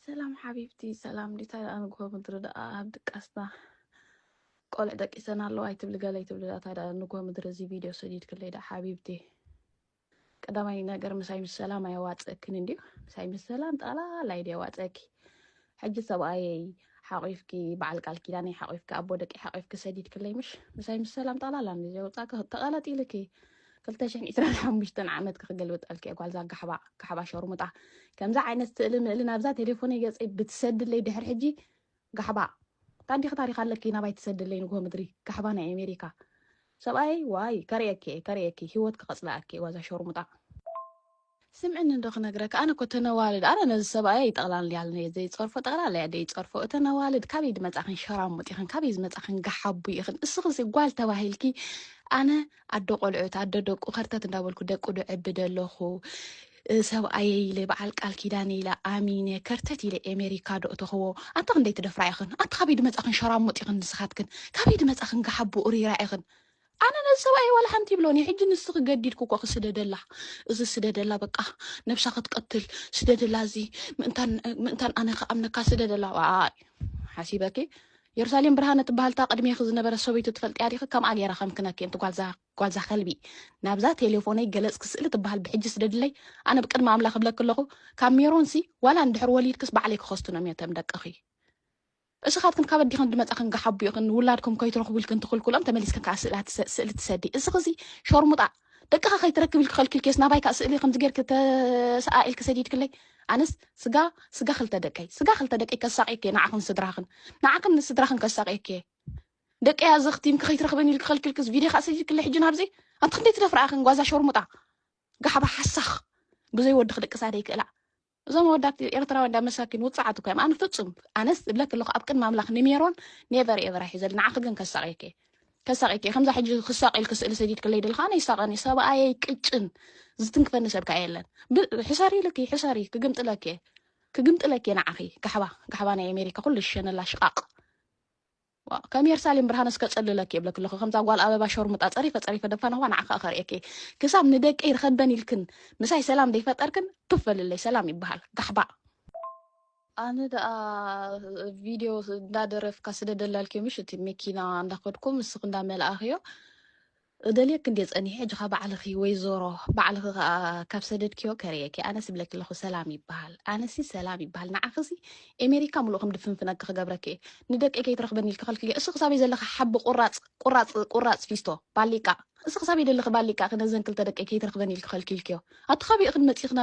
ሰላም ሓቢብቲ፣ ሰላም። እንዴት ኣለ ንግሆ ምድሪ ደኣ ኣብ ድቃስና ቆልዕ ደቂሰን ኣለዋ ኣይትብሊ፣ ገለ ኣይትብሊ። ደኣ እንታይ ደኣ ንግሆ ምድሪ እዚ ቪድዮ ሰዲድክለይ ደኣ ሓቢብቲ? ቀዳማይ ነገር ምሳይ ምስ ሰላም ኣየዋፅእክን እንድዩ። ምሳይ ምስ ሰላም ጠቕላላ እዩ የዋፅእኪ። ሕጂ ሰብኣየይ ሓቂፍኪ፣ በዓል ቃል ኪዳነይ ሓቂፍኪ፣ ኣቦ ደቂ ሓቂፍኪ ሰዲድክለይ ምሽ? ምሳይ ምስ ሰላም ጠቕላላ እንድዩ ዘውፃእኪ። ተቐለጥ ኢልኪ ክልተ ሽሕን ዕስራን ሓሙሽተን ዓመት ክገልብጠልኪ እየ ጓልዛ ጋሕባ፣ ጋሕባ ሸርሙጣ። ከምዛ ዓይነት ስእሊ ምእሊ ናብዛ ቴሌፎነይ ገፀይ ብትሰድለይ ድሕሪ ሕጂ ጋሕባ። ታንዲኺ ታሪኽ ኣለኪ ናባይ ትሰድለይ ንግሆ ምድሪ ጋሕባ ናይ ኣሜሪካ። ሰብኣይ ዋይ ከርእየኪ እየ፣ ከርእየኪ ህይወት ክቐፅላኣኪ እየ ጓዛ ሸርሙጣ። ስምዕኒ እንዶ ክነግረካ፣ ኣነ እኮ ተነዋልድ፣ ኣነ ነዚ ሰብኣይ ይጠቕላል ያልነ ዘይፀርፎ ጠቕላላ እያ ዘይፀርፎ። እተነዋልድ ካበይ ድመፃኽን ሸራሙጥ ኢኽን፣ ካበይ ዝመፃኽን ጋሓቡ ኢኽን። እስኽሲ ጓል ተባሂልኪ ኣነ ኣዶ ቆልዑት ኣዶ ደቁ ከርተት እንዳበልኩ ደቁ ዶ ዕብድ ኣለኹ። እ፣ ሰብኣየ ኢለ በዓል ቃል ኪዳን ኢለ ኣሚነ ከርተት ኢለ ኤሜሪካ ዶ እተኽዎ። ኣንታ ክንደይ ትደፍራ ኢኽን፣ ኣንታ ካበይ ድመፃኽን ሸራሙጥ ኢኽን ንስኻትክን፣ ካበይ ድመፃኽን ጋሓቡ ኡሪራ ኢኽን። ኣነ ነዚ ሰብኣይ ዋላ ሓንቲ ይብሎን እየ። ሕጂ ንስኺ ገዲድኩ እኮ ክስደደላ፣ እዚ ስደደላ በቃ ነብሳ ክትቀትል ስደደላ፣ እዚ ምእንታን ምእንታን ኣነ ክኣምነካ ስደደላ። ዋይ ሓሲበኪ የሩሳሌም ብርሃነ ትበሃል እታ ቅድሜኺ ዝነበረት ሰበይቱ ትፈልጥያ ዲኺ? ከምኣ ገይረ ከምክነኪ እንቲ ጓልዛ ጓልዛ ከልቢ ናብዛ ቴሌፎነይ ገለጽኪ ስእሊ ትበሃል ብሕጂ ስደድለይ። ኣነ ብቅድሚ ኣምላኽ እብለኪ ኣለኹ ካብ ሜሮንሲ ዋላ እንድሕር ወሊድክስ ባዕለይ ክኸስትኖም እዮም እቶም ደቅኺ። እስኻትክን ካብ ኣዲኽን ድመጻኽን ጋሓቡ ኢኽን ውላድኩም ከይትረኽቡ ኢልክን ትኽልክሎም ተመሊስክን ከዓ ስእላት ትሰ- ስእሊ ትሰዲ። እስኺ እዚ ሸርሙጣ ደቅኻ ከይትረክብ ኢልኪ ከልኪልክስ ናባይ ከዓ ስእሊ ከምዚ ጌርኪ ተሰኣኢልኪ ሰዲድክለይ። ኣነስ ስጋ ስጋ ክልተ ደቀይ ስጋ ክልተ ደቀይ ከሳቕየኪ ንዓኽን ስድራኽን ንዓኽን ንስድራኽን ከሳቕየኪ። ደቀይ ኣዘኽቲምኪ ከይትረኽበኒ ኢልኪ ከልኪልክስ ቪድዮ ከዓ ሰዲድክለይ ሕጂ ናብዚ ኣንቲ ክንደይ ትደፍራ ኢኽን ጓዛ ሸርሙጣ ጋሓባ ሓሳኽ ብዘይ ወድኺ ደቅሳ ደይክእላ። እዞም ወዳት ኤርትራውያን እንዳ መሳኪን ውጽዓት እኮ እዮም። ኣነ ፍጹም ኣነስ እብለክ ኣለኹ ኣብ ቅድሚ ኣምላኽ ንሜሮን ኔቨር ኤቨር ኣይሕዘል። ንዓኺ ግን ከሳቕየኪ ከሳቕየኪ ከምዛ ሕጂ ክሳቕ ኢልኪ ስእሊ ሰዲድክለይ ደልኻ ኣነ ይሳቐኒ ሰብኣየይ ቅጭን ዝትንክፈኒ ሰብካ የለን። ብ- ሕሰሪ ኢልኪ ሕሰሪ ክግምጥለኪ ክግምጥለኪ ንዓኺ ጋሕባ ጋሕባ ናይ ኣሜሪካ ኩሉ ዝሸነላ ሽቓቕ። ዋ፣ ከም የሩሳሌም ብርሃነስ ከጸልለኪ እብለኪ ኣለኹ። ከምዛ ጓል ኣበባ ሸርሙጣ ጸሪፈ ጸሪፈ ደፋንኹዋ ንዓኻ ከርእየኪ። ክሳብ ንደቀይ ርኸበን ኢልክን ምሳይ ሰላም ደይፈጠርክን ቱፍ በልለይ። ሰላም ይበሃል ጋሕባ። ኣነ ደኣ ቪድዮ እንዳደረፍካ ስደደላልኪ ምሽ እቲ መኪና እንዳኸድኩም እስኽ እንዳመልኣኽዮ እደልየክ እንዴ ጸኒሐ ሕጂ ኸ ባዕልኺ ወይዘሮ ባዕልኺ ኸኣ ካብ ሰደድክዮ ከርእየኪ። ኣነስ እብለኪ ኣለኹ ሰላም ይበሃል። ኣነሲ ሰላም ይበሃል። ንዓኽሲ ኤሜሪካ ምሉእ ከም ድፍንፍነኪ ክገብረኪ እየ። ንደቀይ ከይትረኽበኒ ኢልኪ ከልክልዮ። እስኺ ክሳበይ ዘለኺ ሓቢ ቁራጽ ቁራጽ ቁራጽ ፊስቶ ባሊቃ። እስኺ ክሳበይ ደለኺ ባሊቃ ክነዘን ክልተ ደቀይ ከይትረኽበኒ ኢልኪ ከልኪልክዮ። ኣቲ ካበይ ኢኽን መጺኽና